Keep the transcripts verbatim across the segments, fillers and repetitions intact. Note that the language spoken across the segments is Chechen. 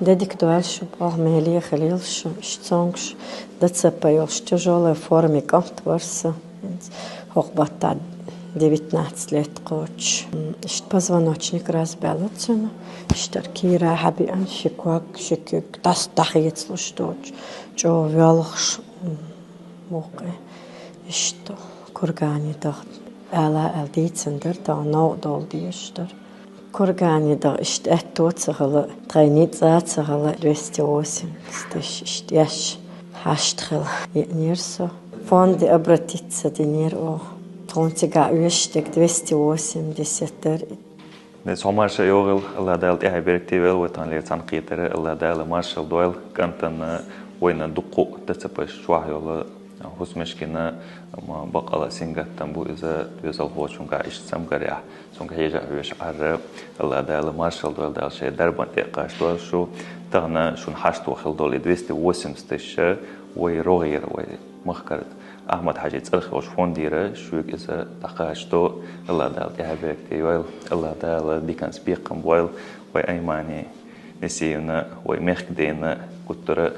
Де дика дойла шун, боху, меле хилийла шун, иштта цомгуш, ДЦП йолуш тяжёлой форме кӀант вара со. ХӀокху баттахь девятнадцать лет кхочуш. М, иштта позвоночник разбаьлла цуьнан. Иштта кийра хьабеана, ши ког, ши куьг, дас дӀахецалуш доцуш, чӀогӀа воьлхуш, м, вукху. Иштта кургане даха, ала аьлла дийцина дара, тахана новкъа довла дезаш дара. Кургане даха иштта аьтто ца хилла, тхайн ницкъ а ца хилла, двести восемьдесят тысяч иштта еш, хьашт хила еанера со. Фонде обратиться динера оха. Тхуна цигахь оьшуш дерг двести восемьдесят дара. Де, со марша йогӀийла, АллахӀ Дала тӀаьхье беркате йойла вай таханлера цхьаьна кхетар, АллахӀ Дала маршалла дойла кӀантана, вайна дуккха а ДЦП-ш чохь йолу хӀусамашкина, амма баккъала а сингаттам бу иза доьзалхочуьнга иштта цамгарехь. Цуьнга хьежа хьоьжуш Ӏар, АллахӀ Дала маршалла дойла, Дала шайн дарбан тӀе а кхачадойла шу. Тахана шуна хьашто хила долу и двести восемьдесят тысяч вай рогӀера, вай махкара Ахьмад-Хьаьжин цӀарах йолчу фондера шуьга иза дӀакхачадо. АллахӀ Дала тӀаьхье беркате йойла, АллахӀ Дала диканца бекхам бойла вай Аймани Несиевна, вай мехкан дена гуттара а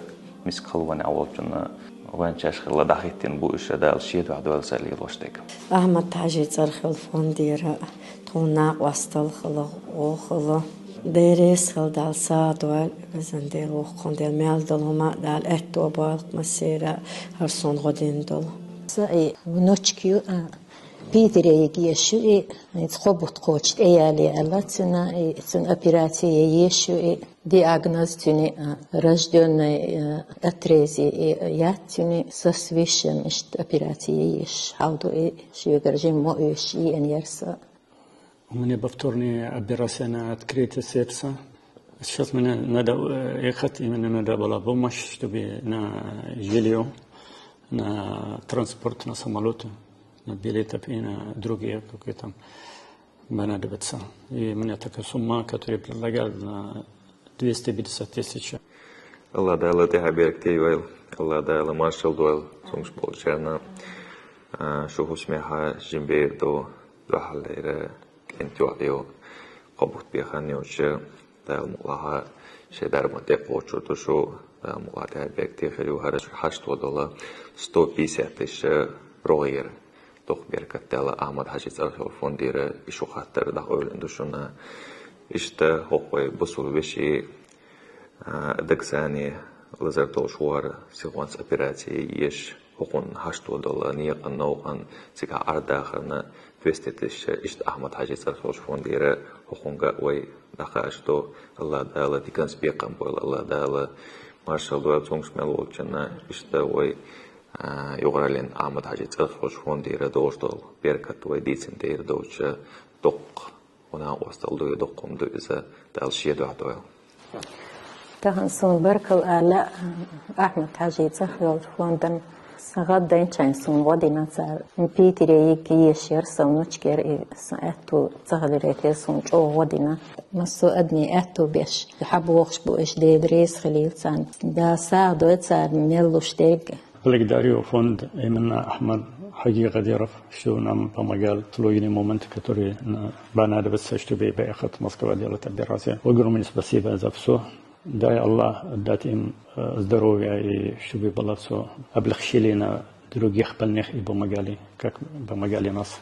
миска халонехь волчунна гӀоьнчаш хилла дӀахӀиттина бу уьш, Дала шен дуьхьа дойла сайн лелош дерг. Ахьмад-Хьаьжин цӀарах йолу фондера тхуна накъосталла хила, гӀо хила. Дела реза хила, Дала сагӀа дойла, везан Дела, воккхун Дела, мел долу хӀума а Дала аьтто бойла массеран а хӀара суна гӀо дина долу. Сан и внучка ю, а, Питере йига езаш ю и, хӀинца кхо бутт кхочуш тӀеяле аьлла цуьнан, и цуьнан операци е езаш ю и. Диагноз цуьнан, а, рождённый, а, отрезание яц цуьнан, со свыше, иштта операци е езаш хьал ду и, шуьгара жимма ма оьшу, еана яра со. У меня повторная операция на открытие сердца. Сейчас мне надо, э, ехать, и мне надо была помощь, чтобы на жильё, на транспорт, на самолёты, на билетов и на другие какие там понадобятся. И у меня такая сумма, которую предлагал на двести пятьдесят тысяч. АллахӀ Дала тӀаьхье беркате йойла, АллахӀ Дала маршалла дойла цуьнгаш болчарна. А, шу хӀусамехь жима бер ду, дуьхьаллера кӀентан йоӀ ю, кхо бутт бен хан йоцуш, Дала мукъалахь шен дарбан тӀе кхочур ду шу, Дала мукъалахь тӀаьхье беркате хир ю хӀара хьашто долу сто пятьдесят тысяч рогӀера. Дукха беркат даьлла Ахьмад-Хьаьжин цӀарах йолу фондера и шу хаттар дӀакъевлина ду шуна. Иштта хӀокху вай бусулба вешин, а, дагсане лазар долуш вара, сихонца операци еш, хӀокхунна хьашто долу некъан, новкъан, цигахь Ӏар-дахарна двести тысяч, иштта Ахьмад-Хьаьжин цӀарах йолчу фондера хӀокхуьнга а вай дӀакхачадо. АллахӀ Дала диканца бекхам бойла, АллахӀ Дала маршалла дойла цуьнгаш мел волчунна, иштта вай а, юкъараллин Ахьмад-Хьаьжин цӀарах йолчу фондера долуш долу беркат вай дийцина тӀера доцуш, доккха накъосталла ду, доккха хӀума ду иза, Дала шен дуьхьа дойла. Тахана суна баркалла ала Ахьмад-Хьаьжин цӀарах йолчу фондана, сан гӀаддайначохь суна гӀо дина цара. Питере йига езаш яра сан внучка, и сан аьтто ца хиларе те суна чӀогӀа гӀо дина. Массо а адамийн аьтто беш, хьабохуш бу уьш, Дела реза хилийла царна. Дала сагӀа дойла царна мел луш дерг. Благодарю фонд именно Ахмад Хаджи Кадиров, что нам помогал в сложный момент, который на-, понадобится, чтобы поехать в Москву делать операцию. Огромное спасибо за все. Дай Аллах дать им, э, здоровья и чтобы было все облегчили на других больных и помогали, как помогали нас.